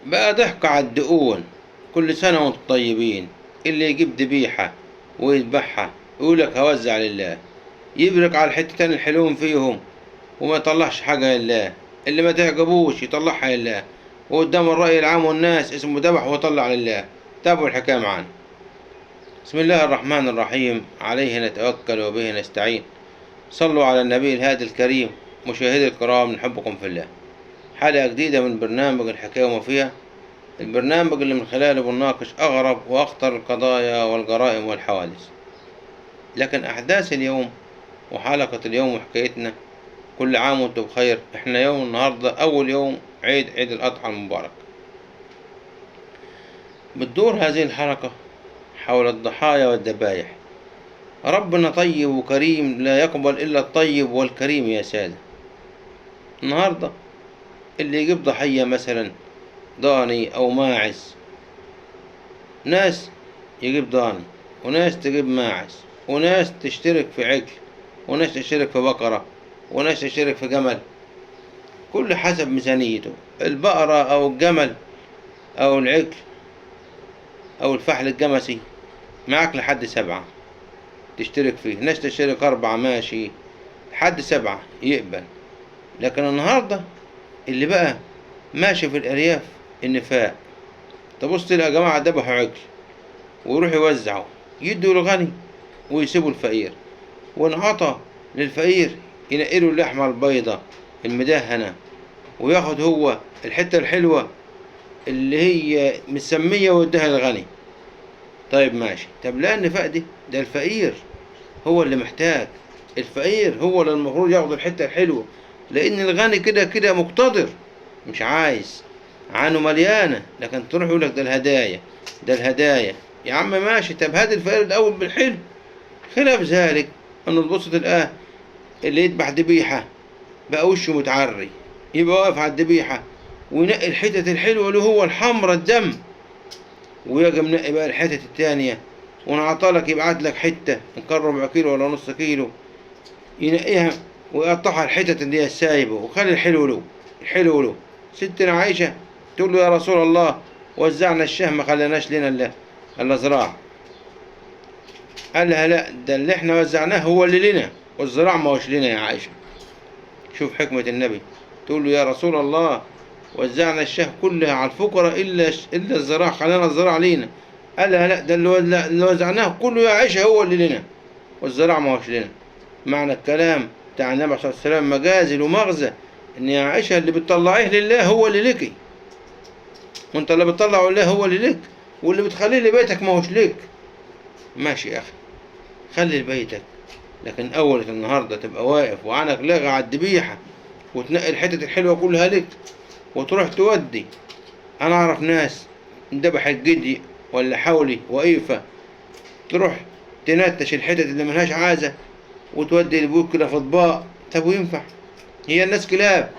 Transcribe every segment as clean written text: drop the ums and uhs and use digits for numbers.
بقى ضحك على الدقون. كل سنة وانتم طيبين. اللي يجيب ذبيحة ويذبحها يقولك هوزع لله، يبرك على الحتتين الحلوين فيهم وما يطلعش حاجة لله، اللي ما تعجبوش يطلعها لله، وقدام الرأي العام والناس اسمه ذبح وطلع لله. تابعوا الحكاية معانا. بسم الله الرحمن الرحيم، عليه نتوكل وبه نستعين. صلوا على النبي الهادي الكريم. مشاهدي الكرام، نحبكم في الله. حلقة جديدة من برنامج الحكاية وما فيها، البرنامج اللي من خلاله بنناقش أغرب وأخطر القضايا والجرائم والحوادث. لكن أحداث اليوم وحلقة اليوم وحكايتنا، كل عام وانتم بخير. احنا يوم النهاردة أول يوم عيد الأضحى المبارك. بتدور هذه الحلقة حول الضحايا والذبايح. ربنا طيب وكريم، لا يقبل إلا الطيب والكريم يا سادة. النهاردة اللي يجيب ضحية مثلا ضاني أو ماعز، ناس يجيب ضاني وناس تجيب ماعز، وناس تشترك في عجل، وناس تشترك في بقرة، وناس تشترك في جمل، كل حسب ميزانيته. البقرة أو الجمل أو العجل أو الفحل الجمسي معاك لحد 7 تشترك فيه، ناس تشترك 4 ماشي، لحد 7 يقبل. لكن النهاردة اللي بقى ماشي في الأرياف النفاق، تبص تلقى يا جماعة ذبحوا عجل ويروحوا يوزعوا، يدوا الغني ويسيبوا الفقير، وانعطى للفقير ينقلوا اللحمة البيضة المدهنة وياخد هو الحتة الحلوة اللي هي مسمية ويديها للغني. طيب ماشي، طب لا النفاق دي، ده الفقير هو اللي محتاج، الفقير هو اللي المفروض ياخد الحتة الحلوة، لأن الغني كده كده مقتدر مش عايز، عانه مليانة. لكن تروح يقولك ده الهدايا، ده الهدايا يا عم ماشي، طب هات الفقير الأول بالحلو. خلاف ذلك أنه تبص تلقاه اللي يذبح ذبيحة بقى وشه متعري، يبقى واقف على الذبيحة وينقي الحتت الحلوة اللي هو الحمرة الدم، ويجي منقي بقى الحتت التانية، ونعطلك يبعت لك حتة إن كان ربع كيلو ولا نص كيلو ينقيها ويقطعها الحتت اللي هي السايبة، وخلي الحلو له، الحلو له. ستنا عائشة تقول له يا رسول الله وزعنا الشاه ما خليناش لنا إلا زراع. قال لها لا، ده اللي احنا وزعناه هو اللي لنا، والزراع ما هوش لنا يا عائشة. شوف حكمة النبي، تقول له يا رسول الله وزعنا الشاه كلها على الفقراء إلا الزراع، خلينا الزراع لينا. قال لها لا، ده اللي وزعناه كله يا عائشة هو اللي لنا، والزراع ما هوش لنا. معنى الكلام بتاع النبي صلى الله عليه وسلم مجازل ومغزى، إن يا عائشة اللي بتطلعيه لله هو اللي لك، وانت اللي بتطلعه لله هو اللي لك، واللي بتخليه لبيتك ما هوش لك. ماشي يا أخي، خلي لبيتك، لكن أول النهاردة تبقى واقف وعنك لغة على الذبيحة وتنقي الحتت الحلوة كلها لك وتروح تودي. أنا أعرف ناس ذبحت جدي ولا حولي وقيفة، تروح تنتش الحتت اللي ملهاش عازة وتودي البيوت كده في أطباق. طب وينفع؟ هي الناس كلاب،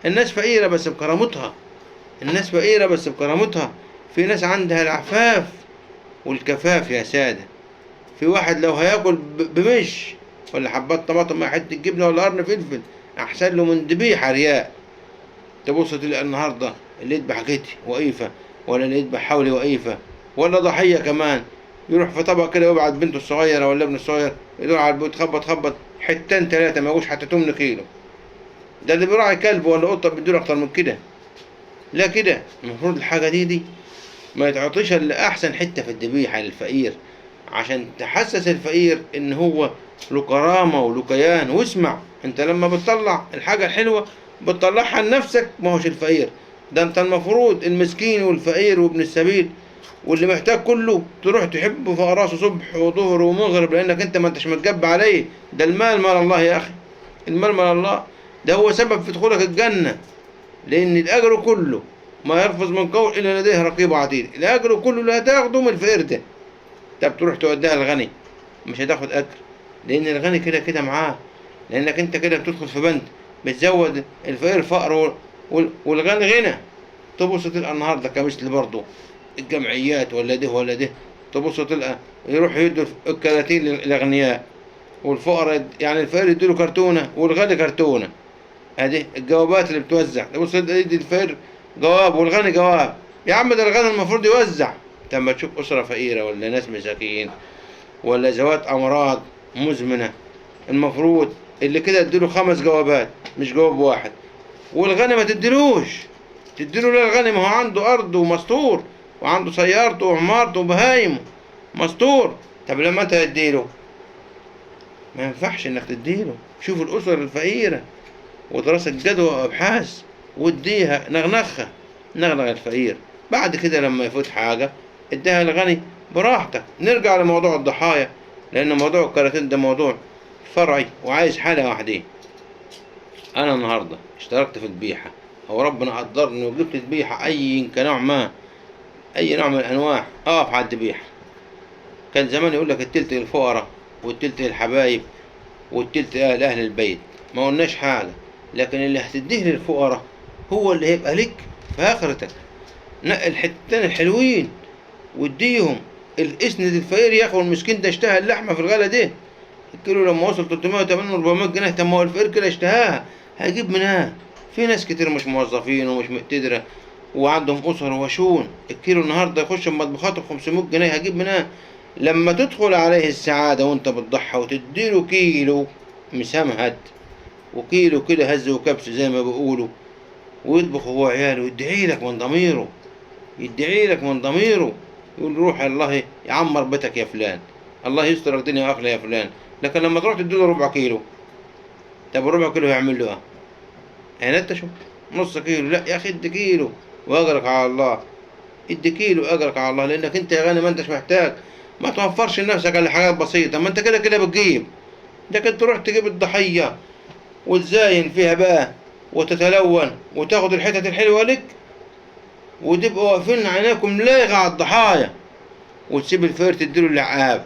الناس فقيرة بس بكرامتها، الناس فقيرة بس بكرامتها. في ناس عندها العفاف والكفاف يا سادة. في واحد لو هياكل بمش ولا حبات طماطم مع حتة جبنة ولا قرن فلفل أحسن له من ذبيحة رياء. تبص تلقى النهاردة اللي يذبح جدي وقيفة ولا اللي يذبح حولي وقيفة ولا ضحية كمان، يروح في طبق كده ويبعت بنته الصغيرة ولا ابنه الصغير يدور على البيوت، خبط خبط حتتين 3 ما يجوش حتى 8 كيلو. ده اللي بيراعي كلب ولا قطة بيديله أكتر من كده. لا كده المفروض الحاجة دي ما يتعطيش إلا أحسن حتة في الذبيحة للفقير، عشان تحسس الفقير إن هو له كرامة وله كيان. واسمع، أنت لما بتطلع الحاجة الحلوة بتطلعها لنفسك، ما هوش الفقير ده. أنت المفروض المسكين والفقير وابن السبيل واللي محتاج كله تروح تحبه في راسه صبح وظهر ومغرب، لأنك أنت ما أنتش متجب عليه. ده المال مال الله يا أخي، المال مال الله، ده هو سبب في دخولك الجنة، لأن الأجر كله ما يرفض من قول إلا لديه رقيب عتيد. الأجر كله اللي هتاخده من الفقير ده، طب تروح توديها للغني مش هتاخد أجر، لأن الغني كده كده معاه، لأنك أنت كده بتدخل في بند بتزود الفقير فقر والغني غنى. تبص تلقى النهارده كمثل برضه الجمعيات ولا ده ولا ده، تبص تلقى يروح يدوا الكراتين للأغنياء والفقراء، يعني الفقير يديله كرتونة والغني كرتونة. ادي الجوابات اللي بتوزع. تبص تلقى يدي الفقير جواب والغني جواب. يا عم ده الغني المفروض يوزع. لما تشوف أسرة فقيرة ولا ناس مساكين ولا ذوات أمراض مزمنة، المفروض اللي كده تديله 5 جوابات مش جواب واحد. والغني ما تديلوش، تديله ليه الغني؟ ما هو عنده أرض ومستور، وعنده سيارته وعمارته وبهايمه مستور. طب لما انت تديله ما ينفعش انك تديله. شوف الأسر الفقيرة ودراسة جدوى وأبحاث واديها، نغنخها، نغنغ الفقير. بعد كده لما يفوت حاجة اديها الغني براحتك. نرجع لموضوع الضحايا، لأن موضوع الكراتين ده موضوع فرعي وعايز حالة واحدة. أنا النهاردة اشتركت في ذبيحة، أو ربنا قدرني وجبت ذبيحة أي كنوع ما، أي نوع من الأنواع، أقف على الذبيحة. كان زمان يقول لك التلت للفقراء والتلت للحبايب والتلت لأهل البيت، ما قلناش حاجة، لكن اللي هتديه للفقراء هو اللي هيبقى لك في آخرتك. نقي الحتتين الحلوين واديهم. الاسند الفقير يا اخو المسكين ده اشتهى اللحمة في الغلا ده، الكيلو لما وصل 380 400 جنيه، طب ما هو الفقير كده اشتهاها هيجيب منها. في ناس كتير مش موظفين ومش مقتدرة وعندهم أسر وشون، الكيلو النهارده يخش بمطبخاته ب 500 جنيه هجيب منها. لما تدخل عليه السعادة وانت بتضحى وتديله كيلو مسمهد وكيلو كده هز وكبس زي ما بيقولوا، ويطبخ هو عياله ويدعي لك من ضميره، يدعي لك من ضميره، يقول روح الله يعمر بيتك يا فلان، الله يسترك دنيا واخره يا فلان. لكن لما تروح تديله ربع كيلو، طب الربع كيلو هيعمل له ايه؟ هينتشه نص كيلو. لا يا اخي ادي كيلو واجرك على الله، ادي كيلو واجرك على الله، لانك انت يا غني ما انتش محتاج. ما توفرش لنفسك الا حاجات بسيطه، ما انت كده كده بتجيب. لكن تروح تجيب الضحيه وتزاين فيها بقى وتتلون وتاخد الحتت الحلوه لك، وتبقوا واقفين عيناكم لاغه على الضحايا، وتسيب الفقير تديله العقاب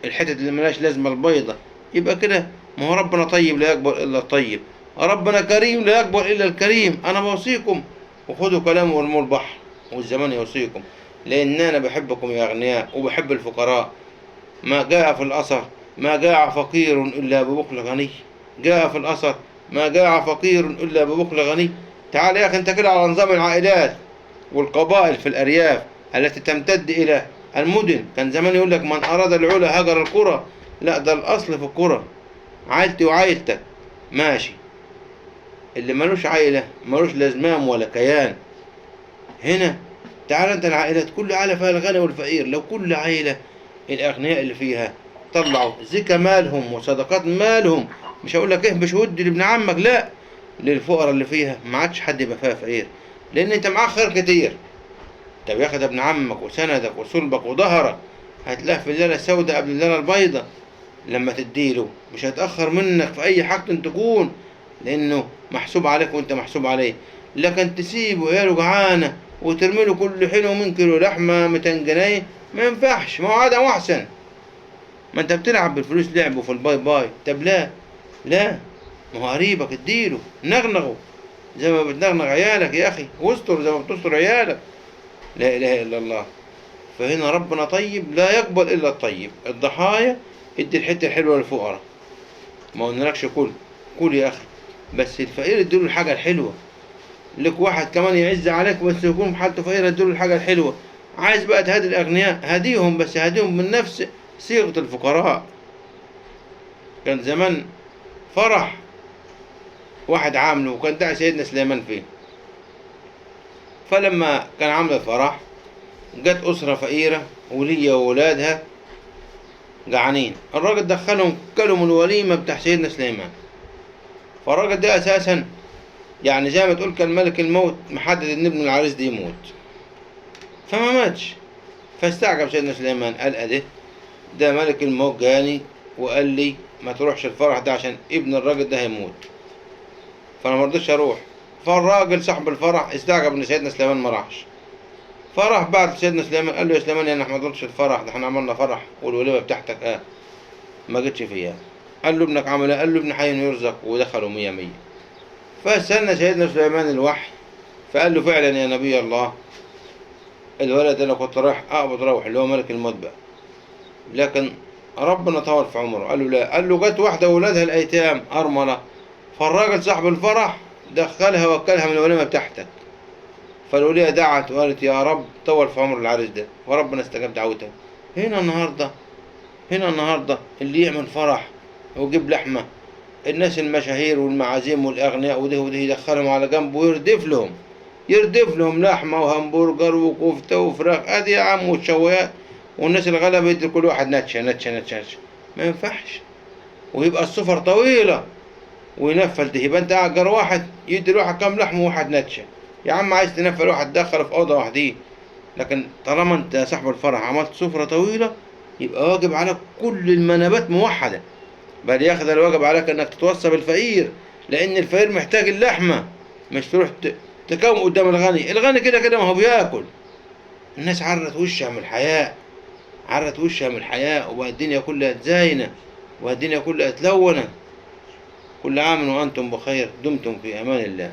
الحتت اللي ملهاش لازمه البيضه. يبقى كده ما هو ربنا طيب لا يقبل الا الطيب، ربنا كريم لا يقبل الا الكريم. انا بوصيكم وخدوا كلامي وارموه البحر، والزمان يوصيكم، لان انا بحبكم يا اغنياء وبحب الفقراء. ما جاء في الاثر ما جاع فقير الا ببخل غني، جاء في الاثر ما جاع فقير الا ببخل غني. تعال يا اخي انت كده على نظام العائلات والقبائل في الارياف التي تمتد الى المدن. كان زمان يقول لك من اراد العلا هجر القرى، لا ده الاصل في القرى، عائلتي وعائلتك ماشي. اللي ملوش عائلة ملوش لازمام ولا كيان. هنا تعال انت العائلات كل عائلة فيها الغني والفقير، لو كل عائلة الأغنياء اللي فيها طلعوا زكاة مالهم وصدقات مالهم، مش هقول لك اهبش ودي لابن عمك، لا، للفقراء اللي فيها ما عادش حد يبقى فيها فقير، لأن انت معاك خير كتير. طب ياخد ابن عمك وسندك وصلبك وظهرك، هتلاقيه في الليلة السوداء قبل الليلة البيضاء. لما تديله مش هيتأخر منك في أي حاجة تكون، لأنه محسوب عليك وأنت محسوب عليه. لكن تسيبه عياله جعانة وترميله كل حين ومن كيلو لحمة 200 جنيه، ما ينفعش، ما هو عادة وأحسن. ما أنت بتلعب بالفلوس لعبه في ال bye bye. طب لا لا، ما هو قريبك اديله، نغنغه زي ما بتنغنغ عيالك يا أخي، واستر زي ما بتستر عيالك. لا إله إلا الله. فهنا ربنا طيب لا يقبل إلا الطيب. الضحايا ادي الحتة الحلوة للفقراء، ما قلنالكش كل كل يا أخي، بس الفقير اديله الحاجة الحلوة. لك واحد كمان يعز عليك بس يكون في حالته فقيرة، اديله الحاجة الحلوة. عايز بقى تهدي الأغنياء هديهم، بس هديهم من نفس صيغة الفقراء. كان زمان فرح واحد عامله وكان داعي سيدنا سليمان فيه، فلما كان عامل الفرح جت أسرة فقيرة ولية وولادها جعانين، الراجل دخلهم كلوا من الوليمة بتاع سيدنا سليمان. فالراجل ده أساسا يعني زي ما تقول كان ملك الموت محدد إن ابن العريس ده يموت، فما ماتش. فاستعجب سيدنا سليمان، قال أده ده ملك الموت جاني وقال لي ما تروحش الفرح ده عشان ابن الراجل ده هيموت، فأنا ما رضيتش أروح. فالراجل صاحب الفرح استعجب إن سيدنا سليمان ما راحش، فراح بعد سيدنا سليمان قال له يا سليمان يعني احنا ما حضرتش الفرح ده، احنا عملنا فرح والوليمة بتاعتك ما جتش فيها. قال له ابنك عمل ايه؟ قال له ابن حي يرزق، ودخلوا 100 100. فاستنى سيدنا سليمان الوحي فقال له فعلا يا نبي الله، الولد انا كنت رايح اقبض روح اللي هو ملك الموت بقى، لكن ربنا طول في عمره. قال له لا، قال له جت واحدة ولادها الايتام ارملة، فالراجل صاحب الفرح دخلها وكلها من الوليمة بتاعتك. فالولية دعت وقالت يا رب طول في عمر العريس ده، وربنا استجاب دعوتها. هنا النهارده اللي يعمل فرح ويجيب لحمة، الناس المشاهير والمعازيم والأغنياء وده وده يدخلهم على جنب ويردف لهم، يردف لهم لحمة وهمبرجر وكفتة وفراخ، ادي يا عم والشوايات، والناس الغلابة يدي كل واحد نتشة نتشة نتشة نتشة. ما ينفعش. ويبقى السفر طويلة وينفل ده، يبقى انت قاعد جار واحد يدي الواحد كام لحمة وواحد نتشة. يا عم عايز تنفل واحد دخله في أوضة وحديه، لكن طالما انت يا صاحب الفرح عملت سفرة طويلة يبقى واجب عليك كل المنابات موحدة، بل ياخد الواجب عليك انك تتوصى بالفقير، لان الفقير محتاج اللحمة، مش تروح تكوم قدام الغني. الغني كده كده ما هو بياكل. الناس عرت وشها من الحياء، عرت وشها من الحياء، وبقى الدنيا كلها تزاينة، وبقى الدنيا كلها تلونة. كل عام وأنتم بخير، دمتم في أمان الله.